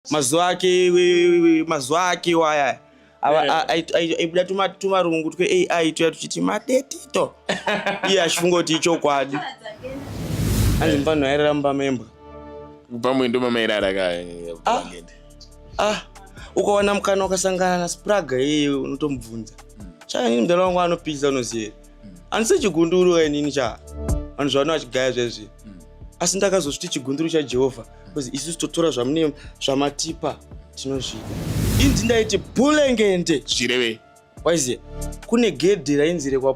Mazuva ake, mazuva ake waya aibuda tumarungu tweAI tuya tuchiti madetito, iye achifunga kuti ichokwadi. Hanzi mufanhu airara mumba membwa. Pamwe ndo mamairara ka. Ah, ah, ukawana mukana ukasangana naSpraga iyeye unotomubvunza. Cha, inini mudhara wangu anopisa, unoziva. Handisi chigunduru inini cha vanhu zvavano vachigaya zvezvi. Asi ndakazosviti chigunduru chaJehovha because isusu totora zvamune zvamatipa tinozvida. Inzi ndaiti bulengende. Zvichirevei? Waiziya kune gedhe rainzi rekwa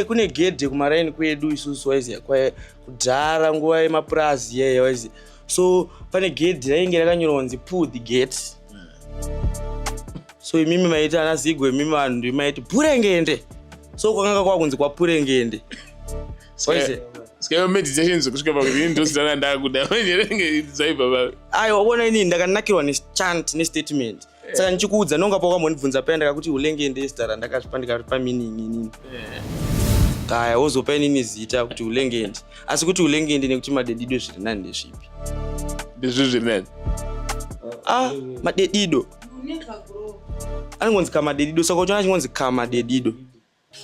kune gedhe kumaraini kwedu isusu, waiziya, kudhara nguva yemapurazi yeye, waiziya. So pane gedhe rainge rakanyorwa kunzi "Pull the gate". So imimi maiti ana Zigo, imimi vanhu ndimi maiti purengende. So kwakanga kwakunzi kwapurengende, waiziya. Saka meditation dzekusvika pakuti ndozitana ndakuda manje ringe dzaibva papi? Aiwa, uona, inini ndakanakirwa nechant nestatement, saka ndichikuudza nonga paukambondibvunza paya ndakakuti ulengende zita randakazvipa, ndikaripa meaning inini. Kaya wozopa inini zita kuti ulengende, asi kuti ulengende nekuti madedido zviri nani ndezvipi? Ndizvo zviri nani. Ah, madedido anongonzi kamadedido, saka uchiona achingonzi kamadedido.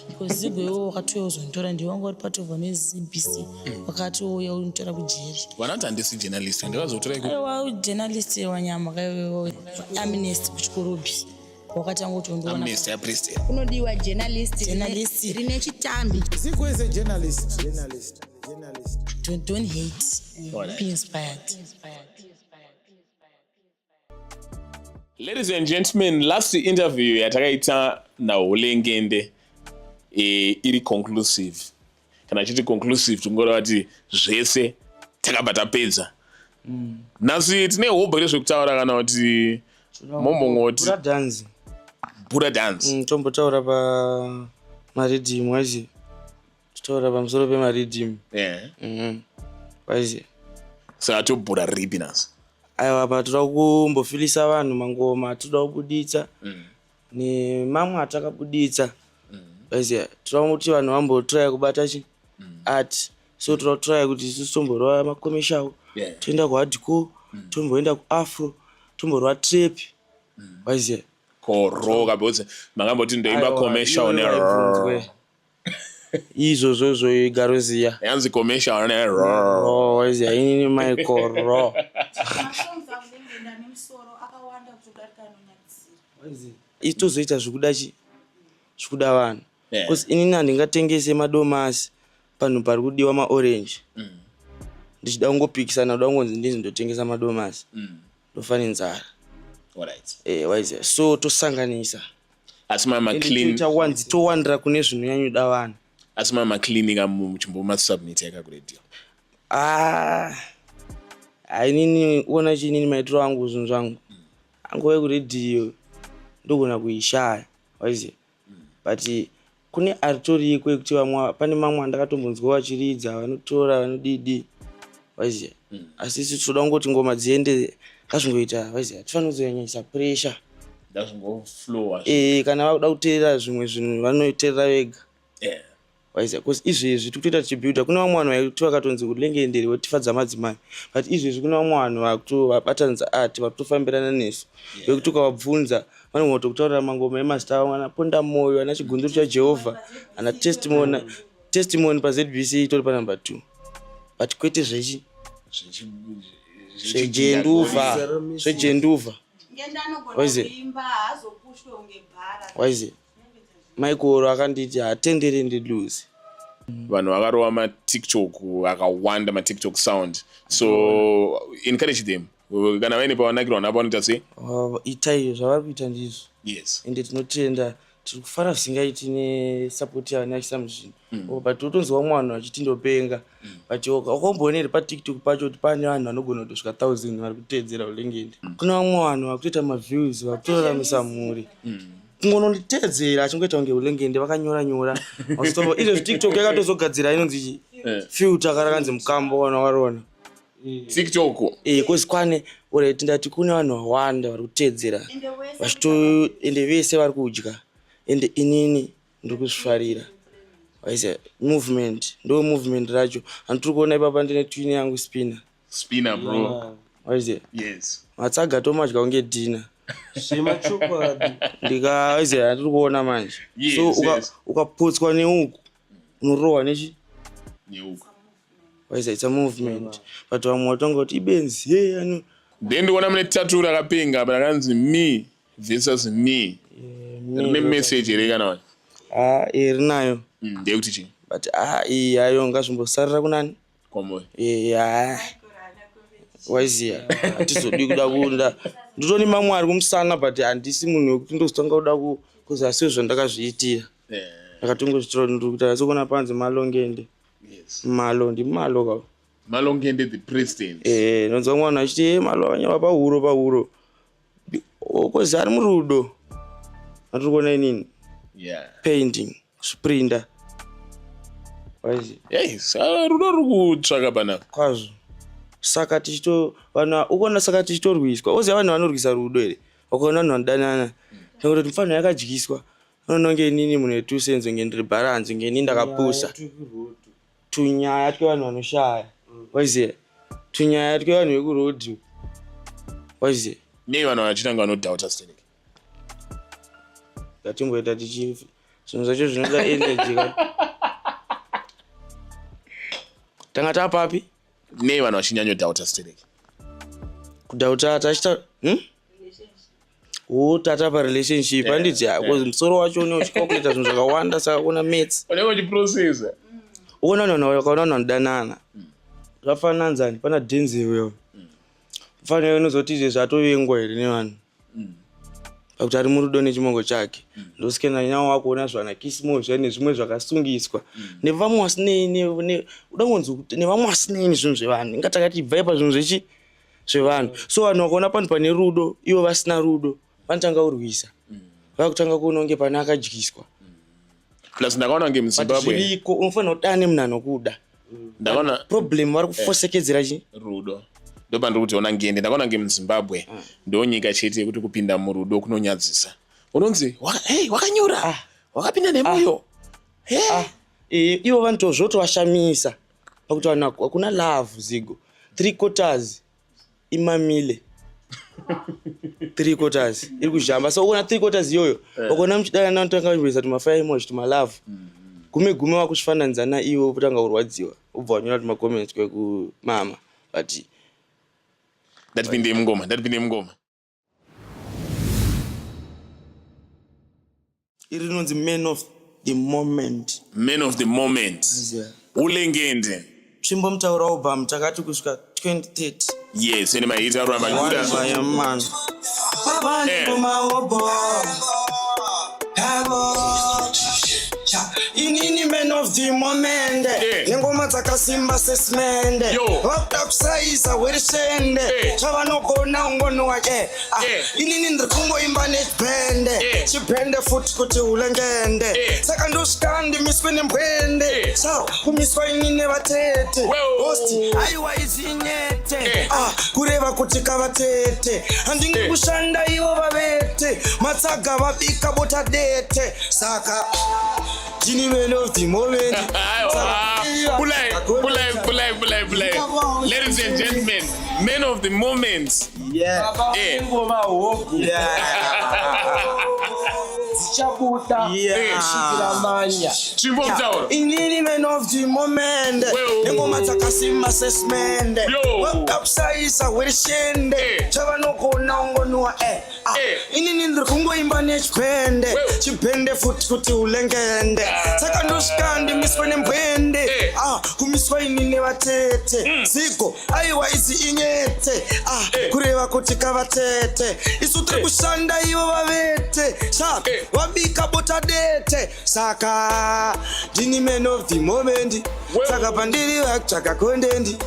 Because Zigo iwo wakatouya uzonditora, ndiwe wanga uri part of neZBC, wakatouya unditora kujeri. Vanoti handisi journalist, ndakazotora. Aiwa, journalist wanyama kaiwewe, Amnesty kuChikurubi wakatanga kutondiona. Amnesty yapresident. Kunodiwa journalist. Journalist. Rine chitambi. Zigo is a journalist. Journalist. Journalist. Don't hate, be inspired. Ladies and gentlemen, last interview yatakaita naHulengende iri conclusive. Kana chiti conclusive, tingoreva kuti zvese takabva tapedza. Nhasi tine hope rezvekutaura kana kuti mombongoti Bura dhanzi. Bura dance. Tombotaura pamariddim, waizi totaura pamusoro pemariddim. Waizi. Saka tobhura ripi nhasi? Aiwa, pa toda kumbofilisa vanhu mangoma atoda kubuditsa nemamwe atakabuditsa, waiziya. Toda kuti vanhu vambotraya kubata chi art, so toda kutraya kuti isusu tomborova macommercial, toenda kuhardcore, tomboenda kuafro, tomborova trap, waiziya. Koroka, because makamboti ndoimba Aiwa, commercial iyoyo haibvunzwe. Izvozvozvo igaroziya. Yanzi commercial ne Ro, waiziya, inini Michael ro. Masongs aulengenda nemusoro akawanda kutodarika anonyadzisira. Itozoita zvikuda chi zvikuda vanhu because inini handingatengese madomasi panhu pari kudiwa maorange ndichida kungopikisana, kuda kungonzi ndinzi ndotengesa madomasi, ndofa nenzara. Waiziya, so tosanganisa. Asi mamaclean Toita wanzi towandira kune zvinonyanyoda vanhu. Asi mamaclean kamuchimbomasubmit yakakuredio? Ah, hainini, uona chinini maitiro angu, zvinhu zvangu angove kuredhiyo ndogona kuishaya, waiziya, but kune aritoriko ekuti vamwe pane mamwe andakatombonzwa vachiridza, vanotora vanodidi, waiziya. Asi isu tinoda kungoti ngoma dziende, ngazvingoita, waiziya, tifanira kuzonyanyisa pressure. Ndazvingoflowa. Kana vakuda kuteerera zvimwe zvinhu vanoteerera vega, waiziya, because izvezvi tikutoita tichibuilda. Kune vamwe vanhu vaiti vakatonzi kuti votifadza madzimai, but izvezvi kune vamwe vanhu vakutovabatanidza art, vakutofambirana nesu, vekuti ukavabvunza vanogona kutokutaurira mangoma emazita avo, ana Ponda Moyo, ana Chigunduru chaJehovha, ana Testimony. Testimony paZBC itori panumber 2, but kwete zvechi zvejenduva, zvejenduva. Ngenda anogona Waiziya. kuimba, haazopushwe unge bhara. Waiziya, Michael akanditi hatendere ndiluze. Vanhu vakarova maTikTok akawanda, maTikTok sound, so encourage them. Kana vaine pavanakirwa napo vanoita sei? Itai zvavari kuita, ndizvo. Ende tinotenda, tiri kufara zvisingaiti nesapoti yavanachisa muzvinhu. Oh, but utonzwa vamwe vanhu vachiti ndopenga, but wakamboona here paTikTok pacho kuti pane vanhu vanogona kutosvika 1000 vari kuteedzera ulengende? Kune vamwe vanhu vakutoita maviews, vakutoraramisa mhuri kungononditeedzera, achingoita kunge ulengende vakanyora nyora. Izvezvi TikTok yakatozogadzira inonzi chi filter karakanzi mukambo, wana warona. TikTok. Cause kwane, alright, ndati kune vanhu vawanda vari kuteedzera Ende wese vachito, ende vese vari kudya, ende inini ndiri kuzvifarira, waiziya. Movement ndo movement racho handitiri kuona ipapa. Ndine twin yangu Spina. Spina, bro. Waiziya. Yes. Matsaga tomadya kunge dhina. Zvemachokwadi. Ndikaiziva yandiri kuona manje. Yes, So yes. ukapotswa neuku unorohwa nechi Neuku. Waiziva, it's a movement, but vamwe vatonga kuti ibenzi hey, ano Then ndikuona mune tattoo rakapenga apa rakanzi me versus me. Rine message here kana wani? Ah, eh, rinayo. Ndeyekuti chii? But ah, iyi hayo ngazvimbosarira kunani? Kwamuri. Yeah. Waiziya hatizodi kuda kunda nditoni mamwe ari kumusana, but handisi munhu wekuti ndozotanga kuda kuzi asi zvandakazviitira. Ndakatongozviitira kuti ndiri kuita sekuona panzi Malongende. Malo ndimalo ka. Malongende the president. Eh, ndonzwa mwana achiti, "Eh, malo akanyorwa pahuro pahuro." Kozi ari murudo andiri kuona inini. Painting sprinter, waiziya. Hey, saka rudo ruri kutsvaka panapa. Kwazvo. Saka tichito vanhu ukuona, saka tichitorwiswa. Oziva vanhu vanorwisa rudo here? Wakaona vanhu vanodanana nekuti mufanira yakadyiswa, unononge inini munhu wetusenzo nge ndiri bharanzi, nge inini ndakapusa. Tunyaya twevanhu vanoshaya, waiziya, tunyaya twevanhu vekurodhi, waiziya. Nei vanhu vachitanga vanodhauta sterek? Ngatimboita tichi zvinhu zvacho zvinoda energy ka. Tanga tapapi? Nei vanhu vachinyanyodhauta sterek? Kudhauta tachita, O tata parelationship, handiti? Because musoro wacho une uchicalculata zvinhu zvakawanda, saka kuna maths. Unenge uchiprocessa. Uona vanhu vakaona vanhu vanodanana zvafananzani pana Denzel uyo, fanira unozoti izve zvatovengwa here nevanhu pakuti ari murudo nechimongo chake. Ndosikena nyawo wakuona zvana Kismo zviya nezvimwe zvakasungiswa nevamwe vasinei uda kunzi kuti nevamwe vasinei nezvinhu zvevanhu. Inga takati ibvai pazvinhu zvechi zvevanhu. So vanhu vakaona panhu pane rudo, ivo vasina rudo, vanotanga kurwisa, vakutanga kuona kunge pane akadyiswa. Plus ndakaona kunge But muZimbabwe zviriko, unofanira kuda nemunhu anokuda. Ndakaona Problem vari kufosekedzera chi rudo. Ndopandiri kuti ona ngende, ndakaona kunge muZimbabwe ndo nyika chete yekuti kupinda murudo kunonyadzisa. Unonzi hey, wakanyura, wakapinda nemoyo. Ah, eh, ivo vanhu zvotovashamisa pakuti vanhu hakuna love. Zigo, three quarters imamile, three quarters iri kuzhamba. So uona three quarters iyoyo, ukaona muchidanana unotanga kuimboisa tumafire emoji, tumalove, gume gume wakuzvifananidza naiwe, wotanga kurwadziwa, ubva wanyora tumacomments kwekumama, but Ndatipinde mungoma, ndatipinde mungoma. Iri rinonzi Man of the Moment. Man of the Moment. Ulengende. Tsvimbo mutauro album, takati kusvika 2030. Yes, ene mahiti aruramba achibuda. Man. Maobo. Inini man of the moment. Nengoma dzakasimba sesimende. Yo. Vakuda kusaisa werishende. Chavanogona ungonowa eh. Ah, inini ndiri kungoimba nechibhende. Chibhende futi kuti ulengende. Saka ndosvika ndimiswe nembwende. Sa kumiswa ini nevatete. Well. Host aiwa izinyete. Ah, kureva kuti kavatete handingi kushanda ivo vavete. Matsaga vabika bota dete, saka ndini man of the moment. Aiwa. Pulai, pulai, pulai, pulai, pulai. Ladies and gentlemen, man of the moment. Ngoma hogo dzichabuda kusvikira manya. Tsvimbo mutauro. Inini man of the moment. Well. Nengoma dzakasimba sesimende. Yo. Vakuda kusaisa werishende. Chavanogona ungonuwa eh. Ah, inini ndiri kungoimba nechibhende. Well. Chibhende futi kuti ulengende, saka ndosvika ndimiswe nembwende. Ah, kumiswa ini nevatete. Zigo aiwa izi inyete. Ah, kureva kuti kavatete isu tiri kushanda ivo vavete. Sha vabika bota dete, saka ndini man of the moment. Well. Saka pandiri vakutsvaka content.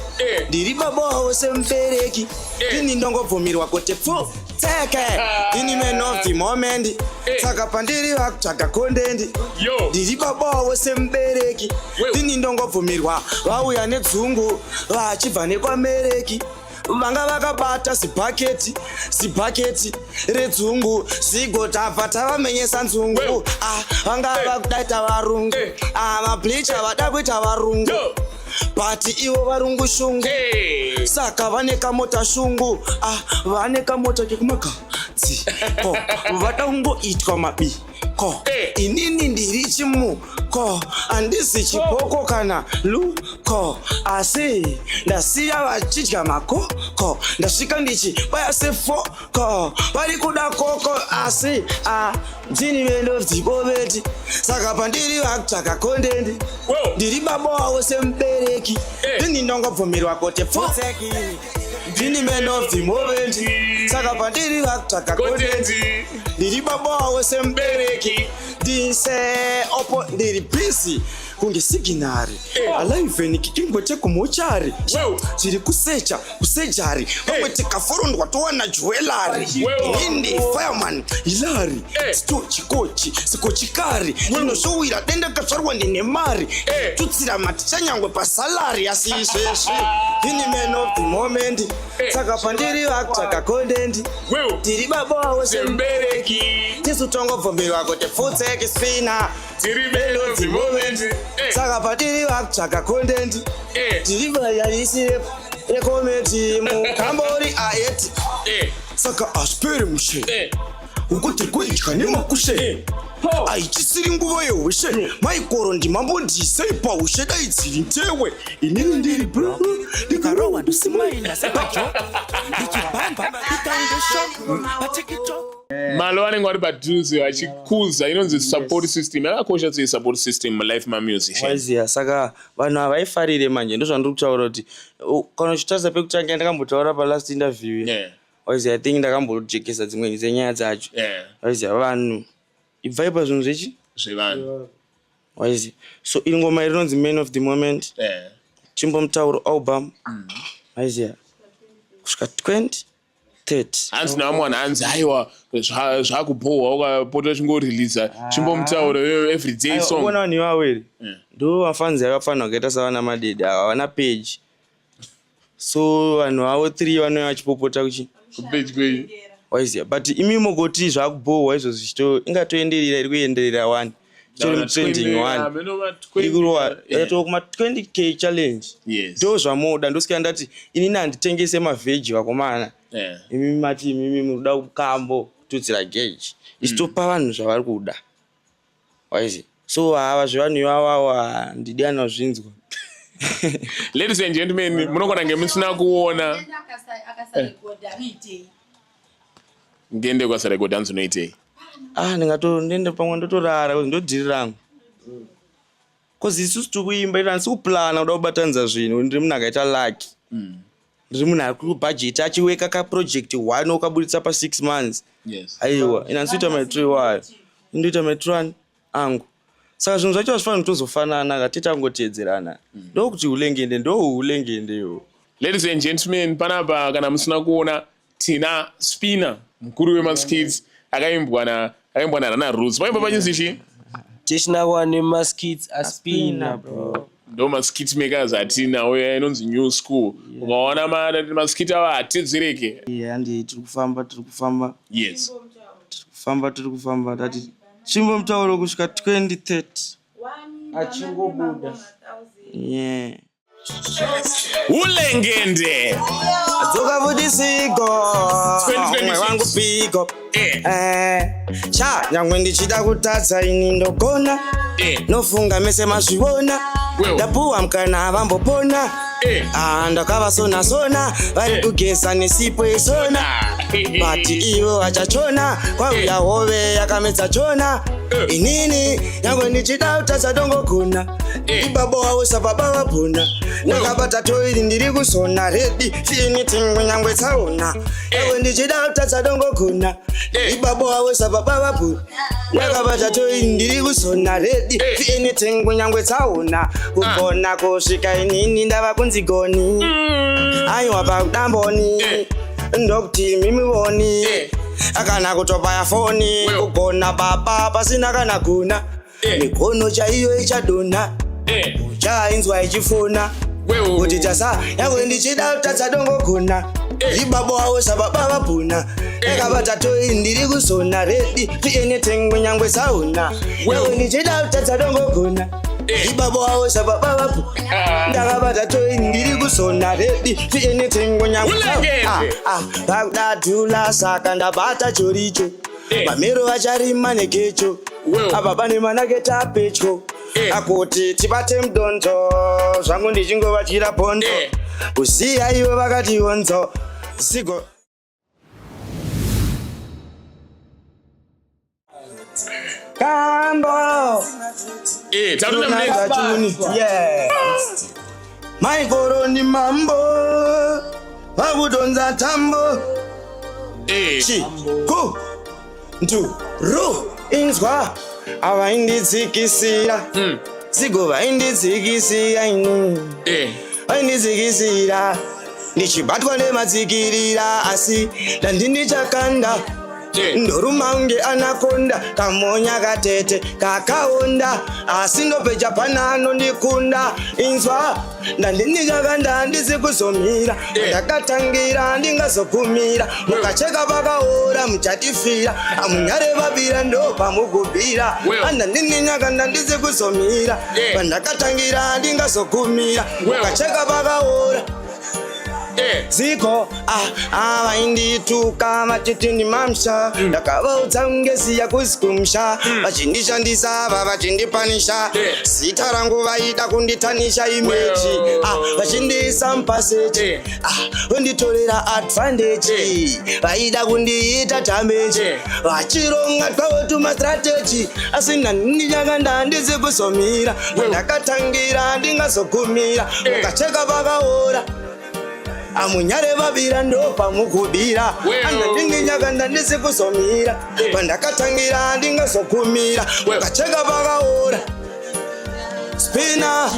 Ndiri baba wavo semubereki. Ndini ndongobvumirwa kuti pfu teke. Ndini man of the moment. Saka pandiri vakutsvaga content. Yo. Ndiri baba wavo semubereki. Well. Ndini ndongobvumirwa. Vauya nedzungu vachibva nekwamereki, vanga vakabata zibhaketi, zibhaketi redzungu. Zigo tabva tavamenyesa nzungu. Well. Ah, vanga vakudaita varungu. Ah, mableacher vada kuita varungu. Yo. But ivo varungu shungu. Hey. Saka vane kamota shungu. Ah, vane kamota kekumagadzi ko vada kungoitwa mabiko. Eh. Inini ndiri chimuko, handisi chipoko kana luko, asi ndasiya vachidya makoko. Ndasvika ndichibaya sefoko, vari kuda koko, asi ndini man of the moment. Saka pandiri vakutsvaka content. Wow. Ndiri baba wavo semubereki. Eh. Ndini ndongobvumirwa kuti pfutseki. Ndini man of the moment. Saka pandiri vakutsvaka content. Content. Ndiri baba wavo semubereki. Ndise opo ndiri busy kunge signal. Alive nikikingote kumochari. Wow. Tiri kusecha kusejari, pamwe tikaforondwa towana jewellery. Wow. Inini fireman hilary. Sto chikochi sikochikari, ndinoshowira denda katsvarwa ndine mari. Tutsira matichanyangwe pasalary, asi izvezvi ndini man of the moment. Saka pandiri vakutsvaka content. Wow. Tiri baba wavo Sembereki. tisu tongobvumirwa kuti pfutseki spina. Tiri man of the moment. Eh. Saka patiri vakutsvaka content. Tiri vayarisi rekometi mukambori aeti. Saka hazviperi mushe. Uku tiri kuidya nemakushe, haichisiri nguva yeushe. Maikoro ndimambondisei paushe, dai dziri ntewe inini ndiri bro. Ndikarohwa ndosimaila sepajo, ndichibhamba ndikangosho paTikTok. Malo vanenge vari padhuze vachikuza, inonzi support system. Yakakosha sei support system mulife mamusician? Waiziya, saka vanhu havaifarire manje. Ndozvandiri kutaura kuti kana uchitarisa pekutanga, ndakambotaura palast interview. Waiziya, I think ndakambojekesa dzimwe dzenyaya dzacho. Waiziya, vanhu ibvai pazvinhu zvechi zvevanhu. Waiziya, so iri ngoma iri rinonzi Man of the Moment. Chimbomutauro album, waiziya, kusvika 20 30. Hanzi navamwe vanhu, hanzi aiwa, zvakubhohwa ukapota uchingoreleasa chimbomutauro everyday song. Uona vanhu ivavo here? Ndo mafanzi akafanira kuita savana madede ava, havana page, so vanhu vavo three vanouya vachipopota kuchi Kupage kwenyu. Waiziya, but imi mogoti zvakubhohwa izvo, zvichito ingatoenderera, iri kuenderera one, itori mutrending one, iri kurohwa yatova kuma 20K challenge. Ndo zvamoda. Ndosika ndati inini handitengese mavheji, vakomana. Imimi mati imimi munoda kambo kututsira geji, ichitopa vanhu zvavari kuda, waiziya. So hava zvevanhu ivavavo handidi anozvinzwa. Ladies and gentlemen, munogona kunge musina kuona. Akasarekodha anoitei? Ndiende kwasarekodha, hanzi unoitei? Ah, ndingato ndiende pamwe ndotorara kuti ndodhiri rangu, cause isusu tiri kuimba ito handisi kuplana kuda kubatanidza zvinhu. Ndiri munhu akaita lucky, ndiri munhu ari kubhajeti achiweka kaproject one okaburitsa pa6 months. Aiwa, ina handisi kuita maitiro iwayo, indoita maitiro ani angu. Saka zvinhu zvacho hazvifaniri kutozofanana ka, titangoteedzerana. Ndokuti ulengende, ndo ulengendewo. Ladies and gentlemen, panapa kana musina kuona, tina Spina, mukuru wemaskits, akaimbwa naRana Roots. Paimba panyuzi chi? Tichinakuwa nemaskits aSpina, bro. Ndo maskit makers atinawo, inonzi new school. Ukaona maskit ava hatidzireke. Handi tiri kufamba, tiri kufamba. Tiri kufamba, tiri kufamba. Tati chimbo mutauro kusvika 2030. Achingobuda. Yeah. Ulengende. Dzoka futi siko. 2026. Umwe wangu piko. Eh, cha nyangwe ndichida kutadza, ini ndogona. Nofunga mese mazviona. Wewe. Ndapuwa mukana, vambopona. Ah, ndakavasona sona, vari kugeza nesipo isona, but ivo vachachona kwauya hove yakamedza chona. Inini nyangwe ndichida kutadza dongogona, ibaba wavo sababa vabhona. Ndakabata toiri, ndiri kusona ready anything nyangwe tsaona. Nyangwe ndichida kutadza dongogona, ibaba wavo sababa vabhona. Ndakabata toiri, ndiri kusona ready anything nyangwe tsaona. Kugona kusvika inini ndava kunzi goni, aiwa, pakudamboni ndokuti mimivoni kana kutobaya foni. Wewe. Kugona baba pasina kana guna, mikono chaiyo ichadonha, chainzwa ichifona Wewe. kuti tasa. Nyangwe ndichida kutadza dongogona, ibaba wavo sababa vabhuna. Ndakabata toi, ndiri kusona ready anything nyangwe sauna. Nyangwe ndichida kutadza dongogona. Ibabo wavo sababa vapo. Ndakabata toi ndiri kusona ready for anything. Ulengende. Vakudadhula saka ndabata choricho. Mamero vacharima nekecho. Well. Apa pane manaketa pedyo. Akuti tibate mudonzo zvangu ndichingovatyira bhondo. Kusiya ivo vakati onzo zigo. Kambo. Taruta munetsi. Chuni. Yeah. Maikoro ni mambo vakudonza tambo. Chi ku ndu ru inzwa avaindidzikisira. Zigo vaindidzikisira ini. Vaindidzikisira ndichibatwa nematsikirira asi ndandindichakanda. Ndoruma unge anakonda kamonya katete kakaonda asi ndopeja pana anondikunda. Inzwa ndandindichakanda handisi kuzomira. Ndakatangira ndingazogumira. Mukacheka pakaora muchatifira. Amunyare vabira ndo pamugubira. Andandindinyakanda ndisi kuzomira. Pandakatangira ndingazogumira. Mukacheka pakaora. Ziko vaindituka vachiti ndimamsha. Ndakavaudza ngezi yakuzi kumsha. Vachindishandisa vachindipanisha. Zita rangu vaida kunditanisha image. Vachindiisa mupaseji. Vonditorera advantage. Vaida kundiita damage. Vachironga twavo tumastrategy. Asi ndandindinyakanda handisi kuzomira. Ndakatangira ndingazogumira. Mukacheka vakaora. Amunyare vabira ndo pamugubira. Andandindinyakanda ndisi kuzomira. Pandakatangira ndingazogumira. Mukacheka vakaora. Spina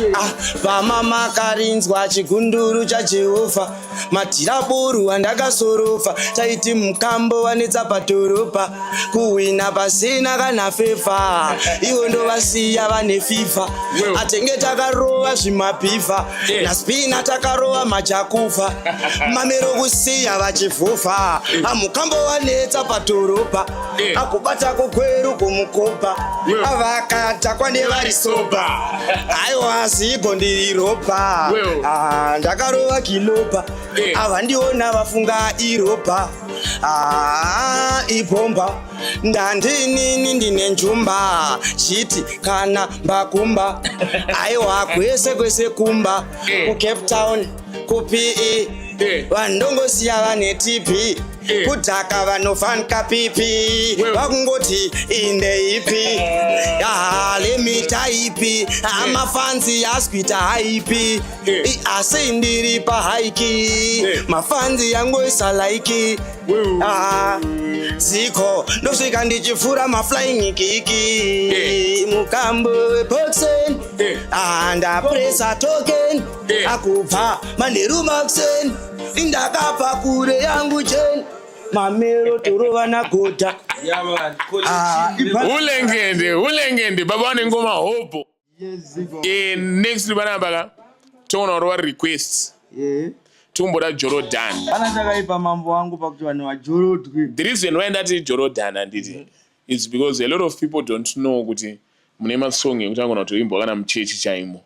pamamakarinzwa chigunduru chaJehovha. Matiraburu andakasorofa taiti mukambo wanetsa padhorobha. Kuhwina pasina kana fefa. Ivo ndovasiya vane FIFA. Atenge takarova zvimabhivha. NaSpina takarova majakufa. Mamero kusiya vachivhuvha. Amukambo wanetsa padhorobha. Akubata kugweru kumukopa. Avakatakwa nevari soba. Aiwa zigo ndiri ropa. Ndakarova kilopa. Avandiona vafunga iropa. Ibhomba. Ndandinini ndine njumba. Chiti kana mbakumba. Aiwa kwese kwese kumba. KuCape Town, kuPE. Vandongosiya vane TB. Kudhaka vanofanika pipi. Vakungoti inde ipi. Lemita ipi. Mafanzi askuita haipi. Asi ndiri pahaiki. Mafanzi yangoisa like. Ziko ndosvika ndichifura maflying kiki. Mukambo weboxen. Ndapresa token. Akubva manheru maxen. Indakapa kure yangu chen. Mamero torova nagodha. Ulengende, ulengende, baba vane ngoma hopo. Next panapa ka toona kurova request. Tomboda Jordan. Pana chakaipa mambo wangu pakuti vanhu vajorodwe. The reason why ndati Jordan handiti it's because a lot of people don't know kuti mune masong ekuti angona kutoimbwa kana muchechi chaimo.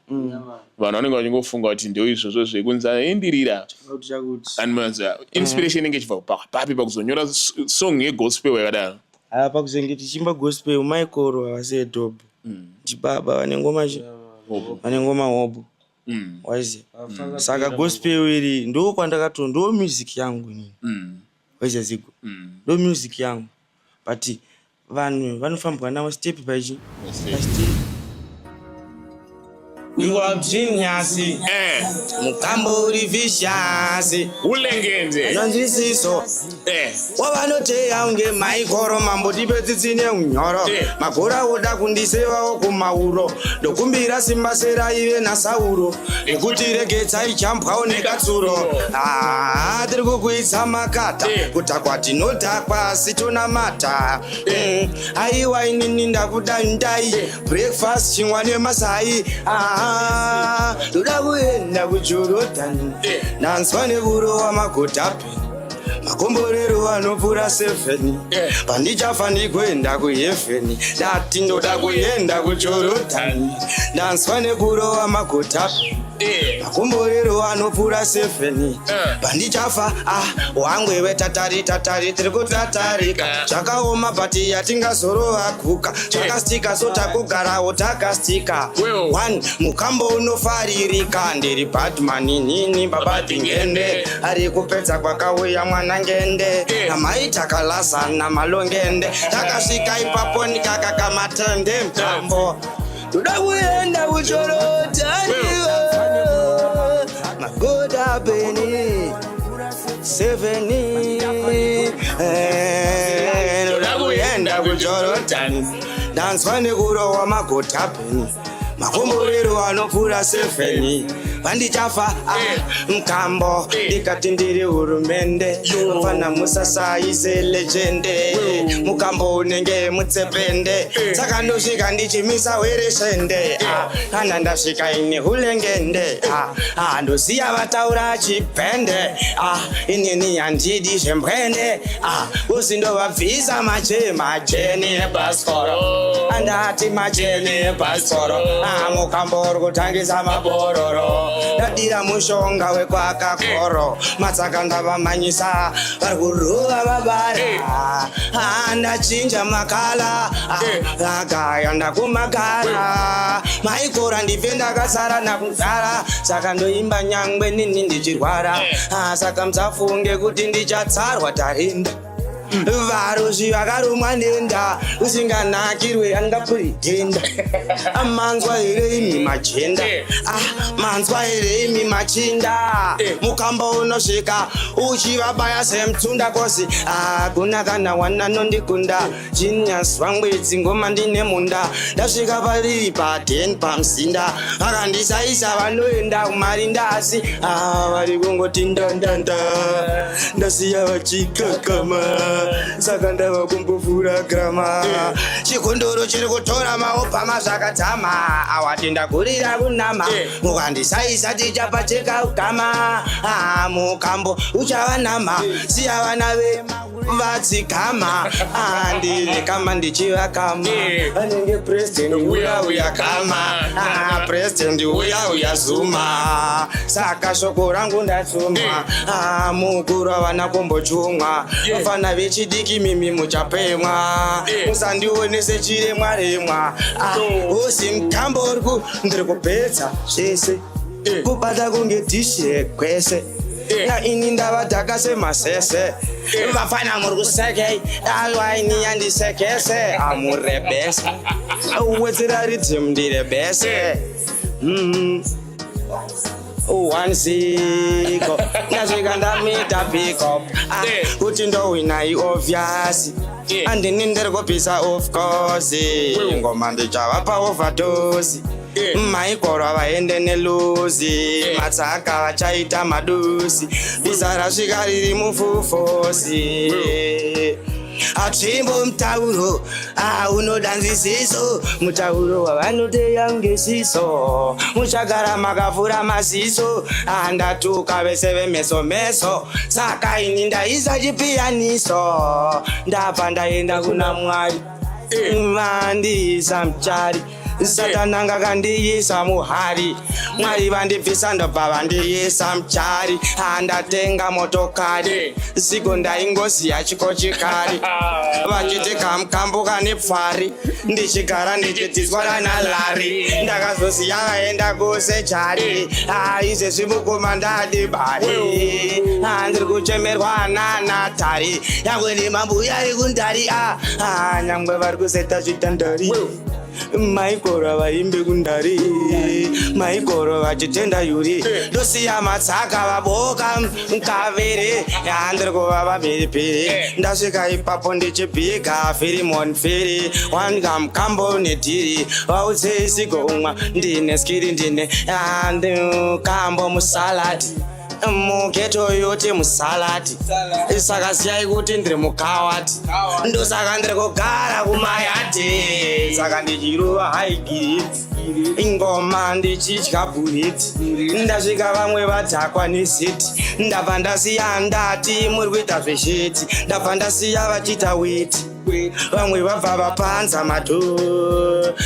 Vanhu vanenge vachingofunga kuti ndio izvozvo zvekunzi indirira. Chakuti chakuti. And manza inspiration inenge ichibva papi pakuzonyora song yegospel yakadaro? Pakuzenge tichiimba gospel Michael havasi edhobho. Ndibaba vane ngoma vane ngoma hobo. Waiziya. Saka gospel iri ndo kwandakato ndo music yangu inini. Waiziya zigo. Ndo music yangu. But vanhu vanofambwa navo step by step. You are genius. Mukambo uri vicious. Ulengende. Nonzwisiso. Wavanoteya unge maikoro mambo tipe tsitsi neunyoro. Magora oda kundisevawo kumauro. Ndokumbira simba seraive naSauro. Nekuti regedza ichambwawo nekatsuro. Tiri kukuitsa makata. Kudhakwa tinodhakwa asi tonamata. Aiwa inini ndakuda ndai. Breakfast chingwa nemasai. Ndoda kuenda kuJorodhani. Ndanzwa nekurowa magodhapi. Makomborero anopfuura sevheni. Pandichafa ndikuenda kuhevheni. Ndati ndoda kuenda kuJorodhani. Ndanzwa nekurova magota. Makomborero anopfuura sevheni. Pandichafa, ah, wangwewe tatari tatari tiri kutatarika. Zvakaoma, but yatingazorova guka. Zvakastika, so takugarawo takastika. One mukambo unofaririka. Ndiri badman inini, babadingende ari kupedza kwakauya mwana ngende namai takalazana malongende. Takasvika ipapo ndikakakamatende mutambo. Toda kuenda kuJorodhani, magoda peni sevheni. Ndoda kuenda kuJorodhani. Ndanzwa nekurohwa magota peni. Makomborero anopfuura sevheni. Vandichafa, ah, mukambo. Ndikati ndiri hurumende, mfana musasaize legend. Mukambo unenge mutsepende, saka ndosvika ndichimisa hwereshende. Ah, kana ndasvika ini hulengende, ah, ah, ndosiya vataura chibhende. Ah, inini handidi zvembwende. Ah, usi ndovabvisa mache macheni ebhasikoro. Andati macheni ebhasikoro. Ah, mukambo uri kutangisa mabororo. Ndadira mushonga wekwakakoro. Matsaka ndavamanyisa, vari kurova vabara. Ah, ndachinja makala. Ah, agaya ndakumagara maikora ndife ndakasara nakuzara. Saka ndoimba nyangwe nini ndichirwara. Ah, saka musafunge kuti ndichatsarwa. Tarinda varozvi vakarumwa nenda usinganakirwe angapuritenda. Manzwa here imi majenda? Ah, manzwa here imi machinda? Mukamba unosvika uchivabaya semutunda kosi. Hakuna kana wananondikunda. Genius wangwedzi ngoma ndine munda. Ndasvika pariri pa10 pamuzinda. Vakandisaisa vanoenda kumarinda, asi ah, vari kungoti ndandanda. Ndasiya vachikakama, saka ndava kumbovhura grama. Chikunduru chiri kutora maobhama zvakadzama. Awati ndagurira kunama. Mukandisaisa tichapacheka ukama. Ah, mukambo uchava nama. Siya vana ve vadzikama. Ah, ndine kama ndichivakama. Anenge president uya uya kama. Ah, president uya uya Zuma. Saka shoko rangu ndatsuma. Ah, mukuru havana kumbochumwa. Vafana vechidiki, mimi muchapemwa. Musandionese chiremwa remwa. Ah, usi mutambo uri ndiri kupedza zvese. Kubata kunge dhishi rekwese. Na ini ndavadhaka semasese. Vafana muri kusekei? Aiwa, ini yandisekese. Amurebese wedzera rhythm ndirebese. One ziko ndasvika ndamita pick up. Ah, kuti ndowina iobvious. Andini ndiri kupisa, of course. Ngoma ndichavapa overdose. Maikoro vaende neluzi. Matsaka vachaita madusi. Bisa rasvika riri mufufosi. Atsvimbo mutauro unoda nzwisiso. Mutauro wavanoteya ngesiso. Muchagara makavhura maziso. Andatuka vese vemeso meso. Saka ini ndaisa chipiyaniso. Ndabva ndaenda kuna Mwari, vandiisa muchari. Satana ngakandiisa muhari. Mwari vandibvisa, ndobva vandiisa muchari. Andatenga motokari. Zigo ndaingoziya chikochikari. Vachiti kamukambo kane pfari. Ndichigara ndichidziswa nalari. Ndakazosiya vaenda kusejari. Izvezvi mukoma ndadi bari. Ndiri kuchemerwa nanatari, nyangwe nemambuya ari kundari. Nyangwe vari kuseta zvitandari. Maikoro vaimbe kundari. Maikoro vachitenda yuri. Ndosiya matsaka vaboka mukavere. Yandiri kuvava mhiripiri. Ndasvika ipapo ndichibhika firimon firi wangamkambo nedhiri. Vaudzei ndine skill, ndine kambo musaladi. Mugeto yoti musaladi. Saka siyai kuti ndiri mukawati. Ndosaka ndiri kugara kumayadhi. Saka ndichirova haigiriti. Ingoma ndichidya bhuriti, ndasvika vamwe vadhakwa neziti. Ndabva ndasiya ndati muri kuita zveshiti, ndabva ndasiya vachiita witi, vamwe vabva vapanza matu.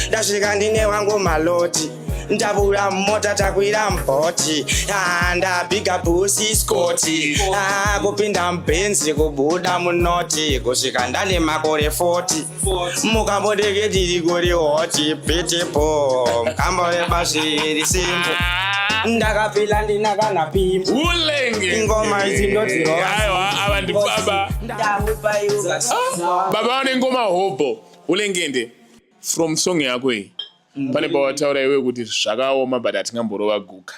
Ndasvika ndine wangu maloti, ndabura mota, takwira mboti. Ah, ndabhiga bhusi skoti. Ah, kupinda mubhenzi, kubuda munoti, kusvika ndane makore 40. Mukambodeke tiri kuri hoti beautiful, mukambove simple. Ndakapila ndina kana pimbo. Ulenge. Ingoma idzi ndodzirova. Aiwa, ava ndibaba. Baba vane ngoma hobho. Ulengende, from song yako iyi, pane pawataura iwe kuti zvakaoma, but hatingamborova guka.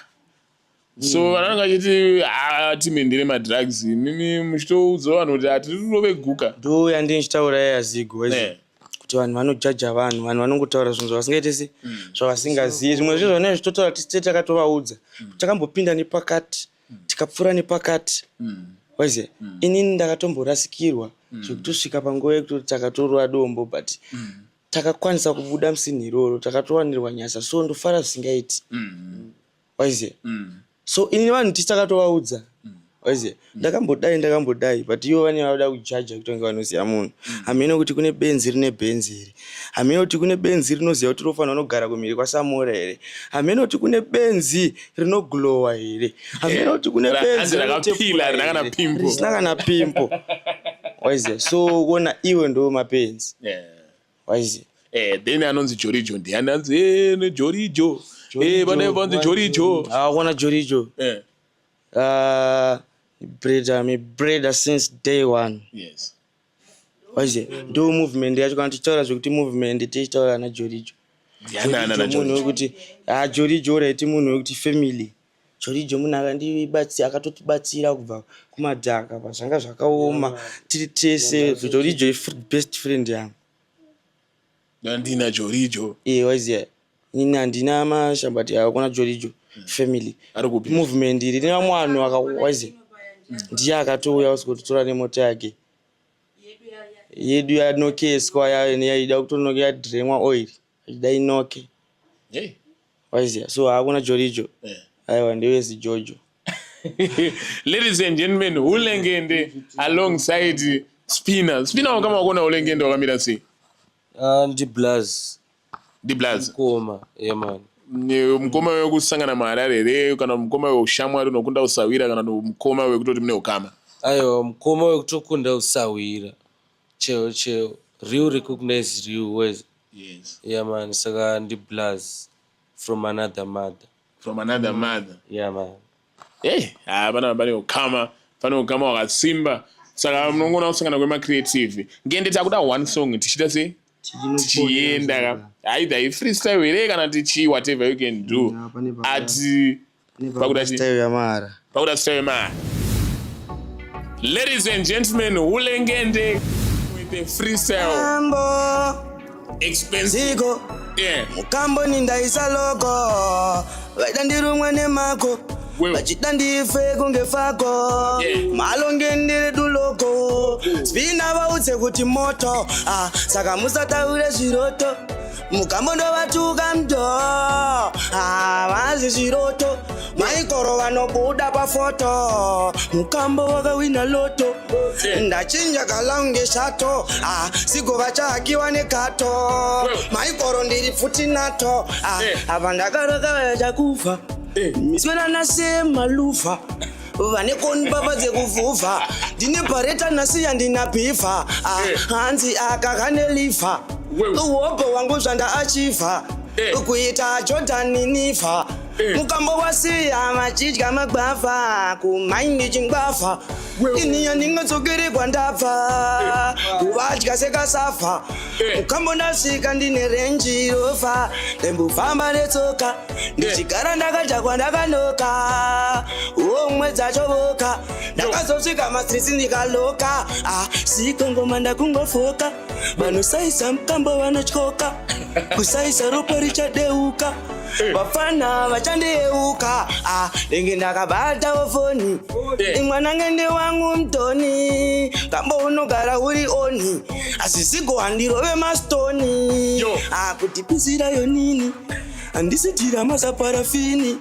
So vanhu vanenge vachiti, "Ah, time ndere madrugs." Mimi muchitoudza vanhu kuti hatirove guka. Ndo yandinichitaura yazigo kuti vanhu vanojaja vanhu, vanhu vanongotaura zvinhu zvavasingaite se zvavasingazivi. Zvimwe zvezvo zvanenge zvitotaura tisite, takatovaudza takambopinda nepakati, tikapfuura nepakati. Waiziva, inini ndakatomborasikirwa zvekutosvika panguva yekutoti takatorwa dombo, but takakwanisa kubuda musini iroro, takatowanirwa nyasha. So ndofara zvisingaiti, waiziva. So ini vanhu tisi takatovaudza, waiziva, ndakambodai, ndakambodai, but ivo vane vanoda kujaja kuti vange vanoziva munhu. Hamene kuti kune benzi rine benzi here, hamene kuti kune benzi rinoziva kuti rofanira kunogara kumhiri kwaSamora here, hamene kuti kune benzi rinoglowa here, hamene kuti kune benzi Hanzi rakapila, rina kana pimple. Risina kana pimple, waiziva. So kuona iwe ndo mapenzi, waiziva. Then anonzi Jorijo ndiani? Anzi neJorijo, pane vanzi Jorijo. Akuona Jorijo? Brother, my brother since day one. Waiziva, ndo movement yacho. Kana tichitaura zvekuti movement, tichitaura naJorijo. Ndiani ana Jorijo munhu naJorijo? wekuti, ah, Jorijo raiti munhu wekuti family. Jorijo munhu akandibatsira, akatotibatsira kubva kumadhaka pazvanga zvakaoma tiri tese. Jorijo best friend yangu. Ndina Jorijo. Iye, waiziva, inini handina mashambati ayo. Kuna Jorijo family. Ari kupi? Movement iri rine vamwe vanhu waiziva, ndiye akatouya usikotitora nemota yake yedu yanokeswa, yaida kutonoka, yadremwa oil, achida inoke. Waiziva, so hakuna Jorijo. Aiwa, ndewezi Jojo. Ladies and gentlemen, Ulengende alongside Spina. Spina, wakama wakona Ulengende wakamira sei? Ah, ndiblaz. Ndiblaz. Mukoma, yeah man. Mukoma wekusangana muHarare here, kana mukoma weushamwari unokunda usawira, kana mukoma wekutoti mune ukama? Aiwa, mukoma wekutokunda usawira cheo cheo, real recognize real ways. Yeah man, saka ndiblaz from another mother. From another mother. Yeah man. Hey, ah, pana pane ukama, pane ukama hwakasimba. Saka munongona kusangana kwemacreative. Ngende, takuda one song, tichiita sei, tichienda ka, either ifreestyle here kana tichi whatever you can do. Yeah, pane Ati pakuda style yamara. Pakuda style yemara. Ladies and gentlemen, Ulengende with a freestyle. Kambo. Expensive. Ziko. Mukamboni ndaisa logo, vaida ndirumwe nemako, vachida ndife kunge fako. Malonge duloko Spina, vaudze kuti moto. Ah, saka musataure zviroto, mukambo ndovatuka mdo. Ah, vazi zviroto, maikoro vanobuda pafoto, mukambo wakawina lotto. Ndachinja kalaunge shato. Ah, sigo vachahakiwa nekato, maikoro ndiri pfuti nato. Ah, apa ndakaroka chakufa miswera nasemalufa, vane konipapa dzekuvhuvha. Ndine bhareta nasiya, ndina bhifa. Ah, hanzi aka kane liver, uhogo wangu zvandaachivha kuita Jordan nifa. Mukambo wasiya vachidya magwavha, kumaini chingwavha. Ini yandingatsokere kwandabva, kuvadya sekasafa. Mukambo ndasvika ndine Range Rover, ndembofamba netsoka, ndichigara ndakadhakwa, ndakanoka omwe dzachovoka. Ndakazosvika mastreets ndikaloka. Ah, sikongoma ndakungofoka, vanosaisa mukambo vanotyoka, kusaisa ropa richadeuka, vafana vachandiyeuka. Ah, ndenge ndakabatawo foni, mwana ngende wangu mutoni, kambo unogara uri oni, asi sigo handirove mastoni. Ah, kuti pisirayo nini. Handisi dhirama saparafini,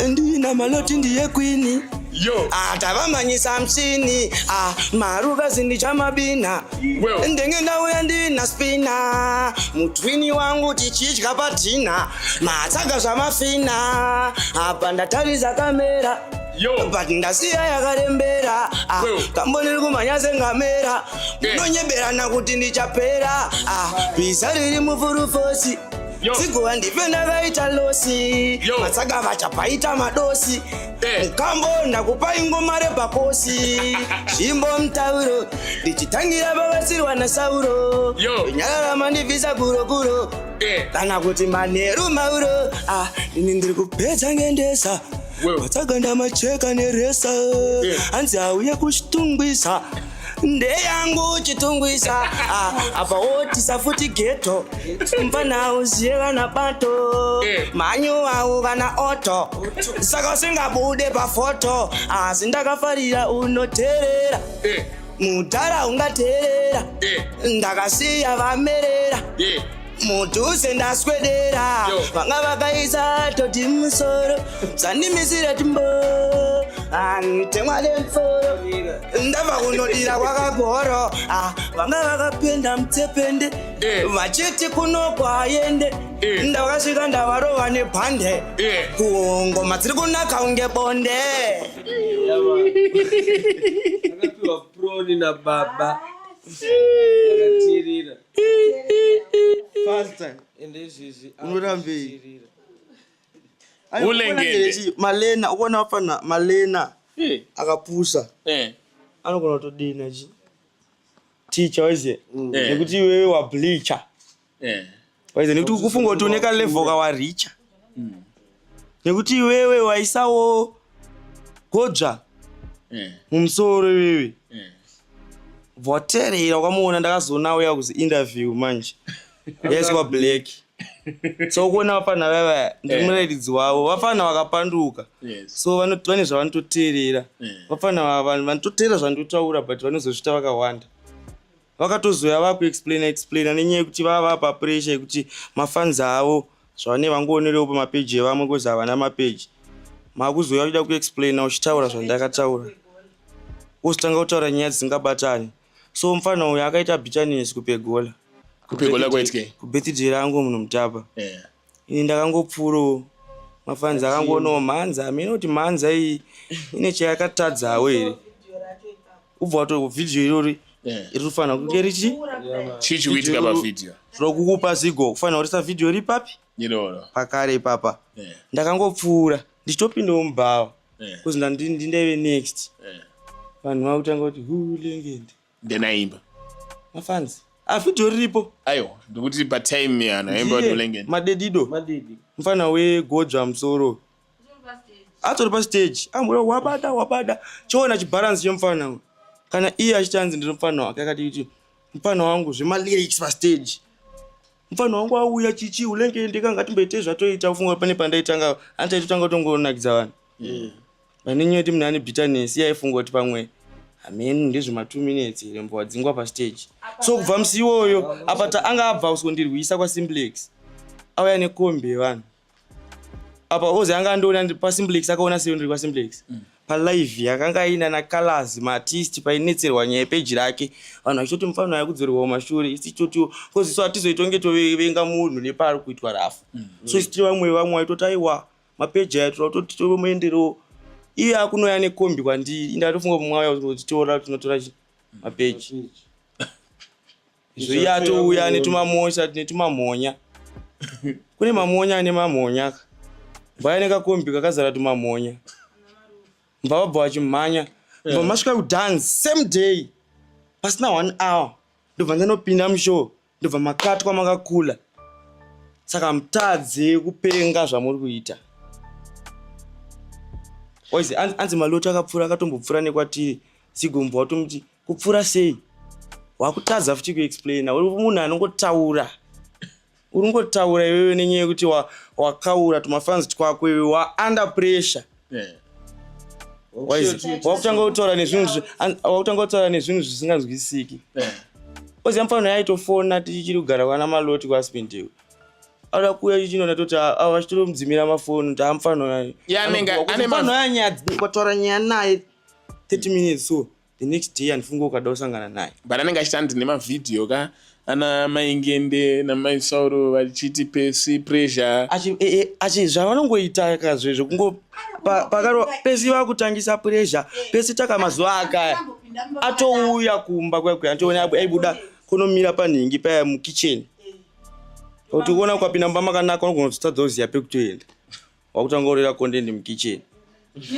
ndina Maloti ndiye kwini. Yo. Ah, tavamanyisa muchini. Ah, marukazi ndichamabina. Well. Ndenge ndauya ndina spina, mutwini wangu tichidya padhina, matsaga zvamafina. Apa ndatarisa kamera. Yo. But ndasiya yakarembera. Ah, Well. kamboniri kumhanya sengamera. Yeah. Munonyeberana kuti ndichapera. Ah, bhiza riri mufurufosi. Yo. Ziguva ndife ndakaita losi. Yo. Matsaga vachapaita madosi. Eh. Mukambo ndakupai ngoma repakosi. Zvimbo mutauro ndichitangira pavasirwa naSauro. Yo. Nyarara mandibvisa gurokuro. Eh. Kana kuti manheru mauro. Ah, ini ndiri kupedza ngendesa. Well. Matsaga ndamacheka neresa. Yeah. Hanzi auye kuchitungwisa. Ndeyangu chitungwisa. Ah, apa wotisa futi geto. Mfana uziye kana bato. Eh. Manyu awo kana oto. Saka usingabude pafoto. Asi ndakafarira unoteerera. Eh. Mudhara ungateerera. Eh. Ndakasiya vamerera. Yeah. Mudhuze ndaswedera. Yo. Vanga vakaisa toti musoro, zvandimisire timbo antemwa lemforo, ndabva kunodira kwakagoro. Ah, vanga vakapenda mutsepende. Eh. Vachiti kuno kwaende. Eh. Ndakasvika ndavarova nebhande. Eh. Kungoma dziri kunaka kunge bonde. Akapiwa proni nababa akatirira. Faster. Ende izvizvi Unorambei? akutirira. Ulengende. Malena ukuona wafana Malena Eh. akapusa. Eh. Anogona kutodina chi ticha waiziye. Eh. Nekuti iwewe wableacha. Eh. Waiziye, nekuti kufunga kuti une kalevel kawaricha, nekuti iwewe waisawo godzva Eh. mumusoro iwewe. Eh. Bvawateerera ukamuona, ndakazoona auya kuzi interview manje yaiswa black. So ukuona vafana vava, ndiri Eh. murairidzi wavo, vafana vakapanduka. Yes. So vane zvavanototeerera. Eh. Vafana vanototeerera zvandotaura, but vanozozvita vakawanda vakatozoya vakuexplaina explaina nenyaya yekuti vava papressure yekuti mafanzi avo zvavane vangoonerewo pamapeji evamwe, kozi havana mapeji. Makuzoya uchida kuexplaina uchitaura zvandakataura, wozotanga kutaura nyaya dzisingabatani. So mufana uyu akaita bitterness kupegola. Kupegola kwaitike? Kubirthday rangu, munhu mutapa. Eh. Ini ndakangopfuurawo, mafanzi akangoonawo mhanza, hamene kuti mhanza iyi ine chayakatadzawo here, ubva wato vhidhiyo irori Eh. iri kufanira kunge richi Chii chikuitika pavhidhiyo? Zvokukupa zigo kufanira kurisa vhidhiyo ri papi? Iroro. Pakare ipapa. Eh. Ndakangopfuura ndichitopindawo mubhawa. Eh. Kuzi ndaive next. Eh. Vanhu vakutanga kuti hulengende. Ndenaimba. Mafanzi, avhidhiyo riripo. Aiwa, ndikuti patime yana aimba kuti Ndiye Ulengende. Madedido. Madidi. Mufana wegodzva musoro atori pastage, ambuya wabada wabada, chiona chibharansi chemufana uyu. Kana iye achiti ndiri mufana wake, akati kuti mufana wangu zvemalyrics pastage, mufana wangu auya chichi ulengende kanga timboitei zvatoita. Kufunga pane pandaitanga andichaitotanga kutongonakidza vanhu pane nyaya yekuti munhu ane bitterness, iye aifunga kuti pamwe hameni ndezvema 2 minutes here, mbwa wadzingwa pastage. So kubva musi iwoyo apa anga abva kusondirwisa kwasimplex, auya nekombi yevanhu apa, ozi anga andiona pasimplex, akaona seyo ndiri kwasimplex palive yakanga aina nacolors maartist, painetserwa nyaya yepeji rake, vanhu vachitoti mufana yakudzorerwa mumashure. Isi tichitotiwo kozi so hatizoitonge tovenga munhu nepaari kuitwa rafu. So isi tiri vamwe vamwe vaitoti aiwa, mapeji aya toda kutoti tomuenderewo. Iye akunoya nekombi kwandiri, indatofunga mumwe auya kuti tiora tinotora chi mapeji izvo, iye atouya netumamosha netumamhonya. Kune mamonya ane mamhonya ka, bvaya nekakombi kakazara tumamhonya, mbva vabva vachimhanya, bva masvika kudance same day pasina one hour, ndobva ndanopinda mushow, ndobva makatwa makakula. Saka mutadze kupenga zvamuri kuita. Waizi anzi Maloti akapfuura, akatombopfuura nekwatiri zigombwa, watomuti kupfuura sei, wakutadza futi kuexplaina. Uri munhu anongotaura, uri ngotaura iwewe nenyaya yekuti wakaura tumafanzi twako iwe wa under pressure. Waizi wakutanga kutaura nezvinhu wakutanga kutaura nezvinhu zvisinganzwisisiki. Oziva mufana yaitofona tichiri kugara kwana Maloti kuAspendale. Ada kuuya chichinona toti ava vachitomudzimira mafoni kuti amufanira. Yeah, anenge- ane Mufano nyaya kwataura nyaya naye 30 minutes, so the next day handifunge ukada kusangana naye. But anenge achiti andi nemavhidhiyo ka ana maingende namaisauro vachiti pesi pressure. Achi zvavanongoita kazve zvekungo pakaro pesi vakutangisa pressure pesi taka mazuva akaya atouya kumba kwekwe antoona aibuda kunomira panhingi paya mukitchen, kuti uona ukapinda mumba makanaka unogona kutotadza kuziya pekutoenda, wakutanga kurera content mukitchen.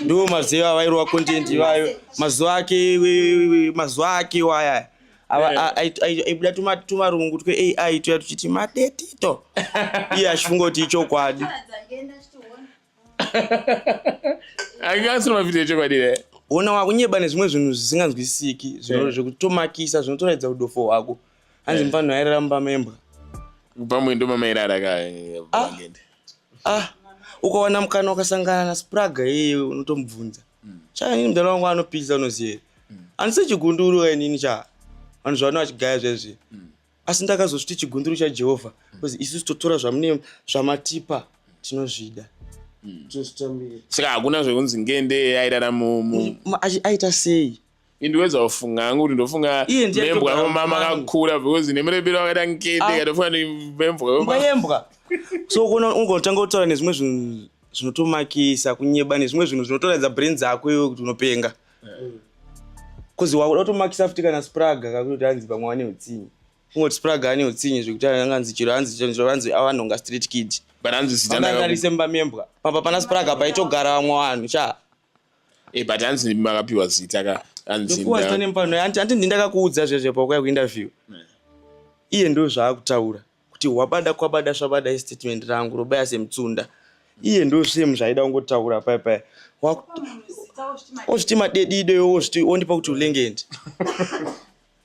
Ndiwo mazuva avairova content ivayo, mazuva ake mazuva ake waya aibuda tumarungu tweAI tuya tuchiti madetito, iye achifunga kuti ichokwadi. Angasiri mavhidhiyo echokwadi re? Ona wakunyeba nezvimwe zvinhu zvisinganzwisisiki zvekutomakisa zvinotoratidza udofo hwako. Hanzi mufanhu airara mumba membwa. Pamwe ndo mamairara ka. Ah. Ngende. Ah, ukawana mukana ukasangana naSpraga iyeye, unotomubvunza cha inini mudhara wangu anopisa, unoziva here? Handisi chigunduru ka inini cha vanhu zvavano vachigaya zvezvi, asi ndakazosviti chigunduru chaJehovha because isusu totora zvamune zvamatipa, tinozvida, tinozvitambira. Saka hakuna zvekunzi ngende airara mu Aita sei? Indiwedza kufunga hangu kuti ndofunga Iye ndiye membwa atogara mama muvangu. akakura because nemurembero wakaita ngende. Ah. Katofunga ni membwa. Mbwa yembwa. So kuona ungotanga kutaura nezvimwe zvinhu zvinotomakisa kunyeba nezvimwe zvinhu zvinotoratidza brain dzako iwe kuti unopenga, 'cause wakuda kutomakisa futi kana Spraga kakuti hanzi pamwe wane utsinye, kungoti Spraga ane utsinye zvekuti anganzi chiro, hanzi chiro, hanzi avanhonga street kid. But hanzi zita Angangarise mumba membwa pamba pana Spraga paitogara vamwe vanhu cha. Eh, but hanzi makapiwa zita ka, hanzi Ndopuwa zita nemupano, hanti ndindakakuudza zvezve paukuya kuinterview. Iye ndo zvaakutaura kuti wabada kwabada svabada, istatement rangu robaya semutsunda. Iye ndo same zvaida kungotaura paya paya. Ozviti madedido iwe, ozviti ondipa kuti ulengende.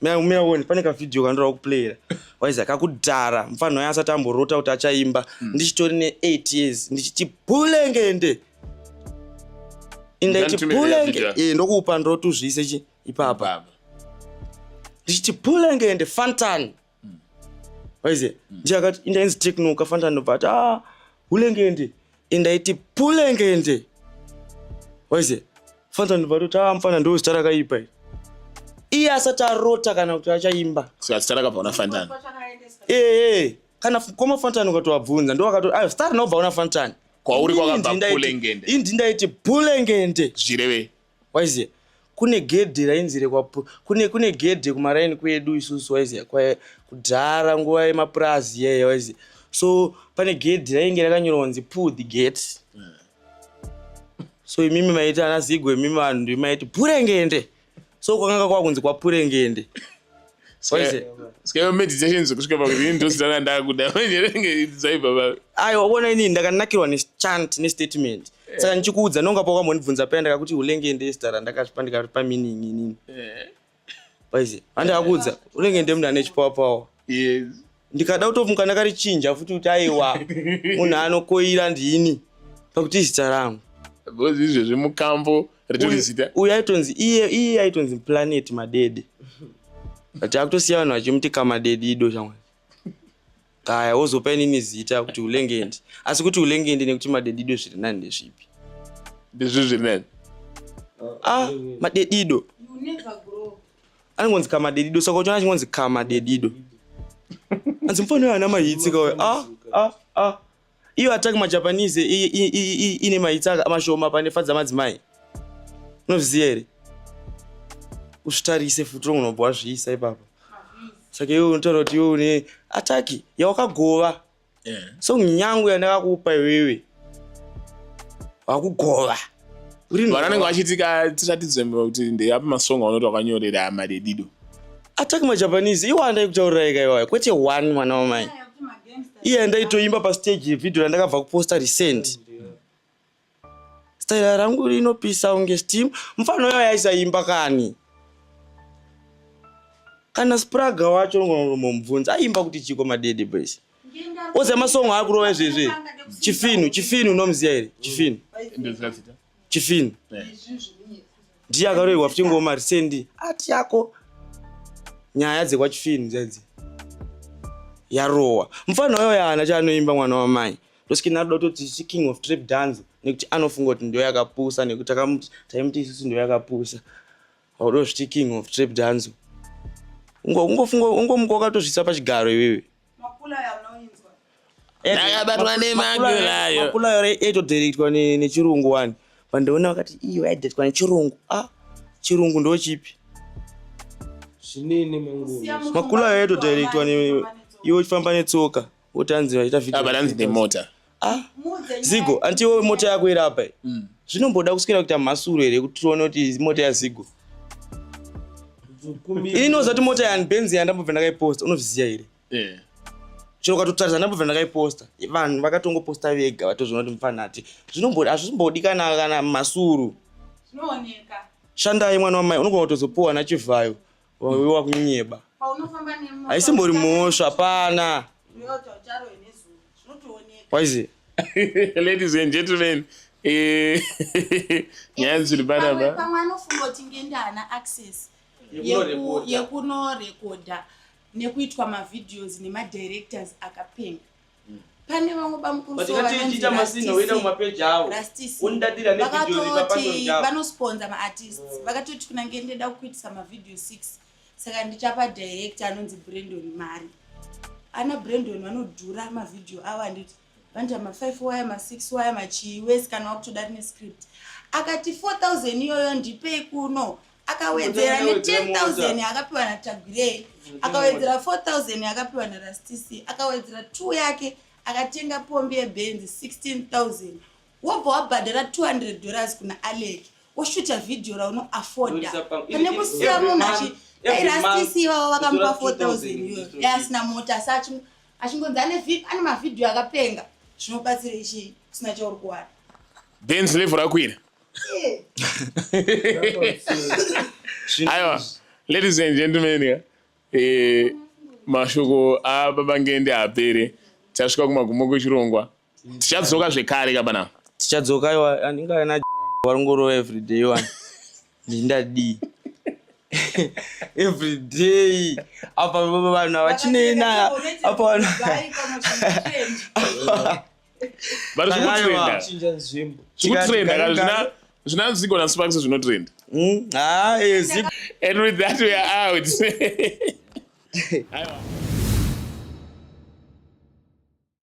Mira uone, pane kavhidhiyo kandinoda kuplayera waiza kakudhara, mufanhu waye asati amborota kuti achaimba, ndichitori ne8 years ndichiti pulengende, indaiti Ndanditumire pulenge. video. Eh, ndokupa ndotuzviise chi ipapa. Baba. Ndichiti pulengende fantan waize, ndiye akati indainzi Teknoka fantan, ndobva ati a hulengende, indaiti pulengende waize fantan, ndobva atoti a mufana ndo zita rakaipa iri, iye asati arota kana kuti achaimba. Saka zita rakabva kuna Fantan? Ee, kana koma Fantan ukatovabvunza ndo vakati ayo zita rinobva kuna Fantan. Kwauri kwakabva Ini Pulengende. Ini ndindaiti pulengende. Zvichirevei? Waiziya kune gedhe rainzi rekwa kune gedhe kumaraini kwedu isusu, waiziya, kudhara nguva yemapurazi iyaya, waiziya. So pane gedhe rainge rakanyorwa kunzi "Pull the gate". So imimi maiti ana Zigo, imimi vanhu ndimi maiti purengende, so kwakanga kwakunzi kwapurengende, waiziya. Saka iwe meditation dzekusvika pakuti ini ndo zita randakuda ringe dzaibva pa Aiwa, uona inini ndakanakirwa nechant nestatement, saka ndichikuudza nonga paukambondibvunza paya ndakakuti ulengende zita randakazvipa, ndikaripa meaning inini, waiziya. Handakakuudza ulengende munhu ane chipower. Ndikada kutomuka ndakarichinja futi kuti aiwa, munhu anokoira ndini pakuti izita rangu. Because izvezvi mukambo ritori zita. Uyu aitonzi iye aitonzi Planet Madede, but akutosiya vanhu vachimuti kamadedido shamwari kaya, wozopa inini zita kuti ulengende. Asi kuti ulengende nekuti madedido zviri nani ndezvipi? Ndezvi zviri nani. Ah, madedido anongonzi kamadedido, saka uchiona achingonzi kamadedido, anzi mufanira ana mahits kauya. Ah ah ah, iyo Attack maJapanese ine mahits mashoma pane Fadza Madzimai, unozviziva here? Uzvitarise futi, unobva wazviisa ipapo. Saka iwe unotaura kuti iwe une Attack yawakagova, song yangu yandakakupa iwewe wakugova. Uri Vanhu vanenge vachiti ka tisatidze kuti ndeapi masongo aunoti wakanyorera madedido. Attack maJapanese iwo andaikutaurirai kaiwayo, kwete one mwana wamai, iye andaitoimba pastage, vhidhiyo randakabva kuposta recent, staira rangu rinopisa unge steam. Mufano yayo aisaimba kani, kana Spraga wacho unogona aimba kuti chiko madede boys oziva masongo akurova izvezvi. Chifinu, Chifinu unomuziva here? Chifinu. Ndozikazita. Chifinu ndiye akarohwa futi ngoma recent ati yako nyaya dzekwaChifinu dzedzi. Yarowa mufana uyo yaana chaanoimba mwana wamai. Ndosiki nadoda kutoti chi king of trap dance, nekuti anofunga kuti ndo yakapusa, nekuti takamuti, taimuti isusu ndo yakapusa. Haudo zviti king of trap dance, ungofunga ungomuka wakatozvisa pachigaro iwewe. Makula yamunoinzwa. Ndakabatwa nemakulayo. Makulayo aitodirectwa nechirungu wani. Vandiona vakati iyo yaidirectwa nechirungu. Ah, chirungu ndo chipi? Zvinini manguva. Makulayo aitodirectwa iwe uchifamba netsoka, wotanzi vaita video. Apa danzi nemota. Ah, Zigo, antiwo mota yako iri apa iyi. Zvinomboda kuswera kuita mhasuro here kuti tione kuti mota yaZigo? Ini ndinoziva kuti mota yani Benzi yandambobva ndakaiposta, unozviziva here? Eh. Chero ukatotarisa ndambobva ndakaiposta, vanhu vakatongoposta vega, vatozoona kuti mufanati. Zvinomboda, hazvimbodi kana mhasuru. Zvinooneka. Shandai mwana wamai, unogona kutozopuwa nachivhayo wakunyeba. Paunofamba nemota. Haisimbori mhosva, hapana. Ucharo nezuro. Zvinotooneka. Waiziva. Ladies and gentlemen, nyaya dziri panapa. Pamwe anofunga kuti ngende haana access yekunorekodha nekuitwa mavideos nemadirectors akapenga. Pane vamwe kumapeji avo. Unodadira nevideo iri bamukuruvakatoti pa passion. Vanosponsa maartists, vakatoti kuna ngende da kuitisa mavideo 6, saka ndichapa director anonzi Brandon mari. Ana Brandon vanodhura mavideo avo, handiti? Vanoita ma5 wire, ma6 wire, machii wese kana wakutoda rine script. Akati 4000 iyoyo ndipei kuno, akawedzera ne10 000 akapiwa naTagwirei, akawedzera 4000 akapiwa naRastc, akawedzera 2 yake, akatenga pombi yeBenzi 16 000, wobva wabhadhara $200 kuna Alec, woshuta vhidhiyo raunoafforda, pane kusiya munhu achi dai Rastc ivavo vakamupa 4000 iyoyo, dai asina mota, asi achingonzi ane mavhidhiyo akapenga, zvinobatsira ichii kusina chauri kuwana? Benz level rakwira. Aiwa, ladies and gentlemen, mashoko ababa Ngende apere. Tasvika kumagumo kwechirongwa. Tichadzoka zvekare kabana. Tichadzoka iwa, andinge ana varongorova everyday one, ndindadii everyday apa vanhu havachinei naya apa vanhu. But zvikutrenda. Chinja nzvimbo. Zvikutrenda ka, zvina Zigo naSparks zvinotrenda. Ha, Zigo. And with that we are out. Aiwa.